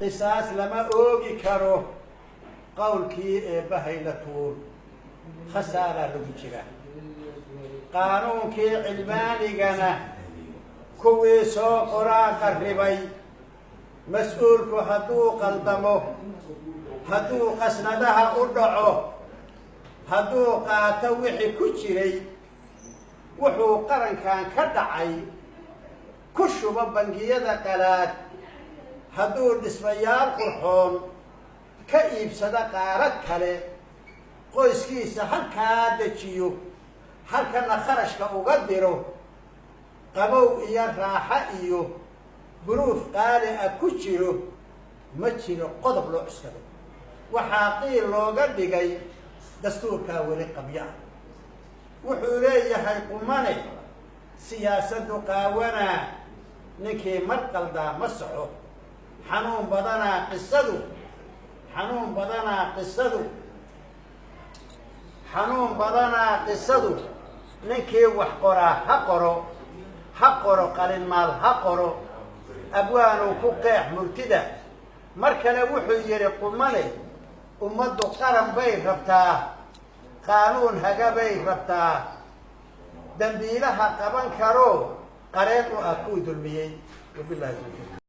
Qisaas lama oogi karo, qowlkii eebbahayla tuur, khasaaraa lagu jira. Qaanuunkii cilmaanigana kuwii soo qoraa qarribay. Mas-uulku hadduu qaldamo, hadduu qasnadaha u dhaco, hadduu qaato wixii ku jiray, wuxuu qarankan ka dhacay ku shubo bangiyada qalaad, hadduu dhismayaal qurxoon ka iibsado qaarad kale, qoyskiisa halkaa dejiyo, halkana kharashka uga diro, qabow iyo raaxo iyo buruuf qaali ah ku jiro, ma jiro qodob loo cuskado. Waxaa qiil looga dhigay dastuurkaa weli qabyo ah. Wuxuu leeyahay Qumane: siyaasaddu qaawanaa, ninkii mar qaldaa ma soxo. Xanuun badanaa qisadu, xanuun badanaa qisadu, xanuun badanaa qisadu. Ninkii wax qoraa ha qoro, ha qoro, qalinmaal ha qoro, abwaanuu ku qeex murtida. Mar kale wuxuu yidhi Qumane: ummaddu qaran bay rabtaa, qaanuun hagabay rabtaa, dambiilaha qaban karo, qareen u ah kuwii dulmiyey. Wabillahi tawfiiq.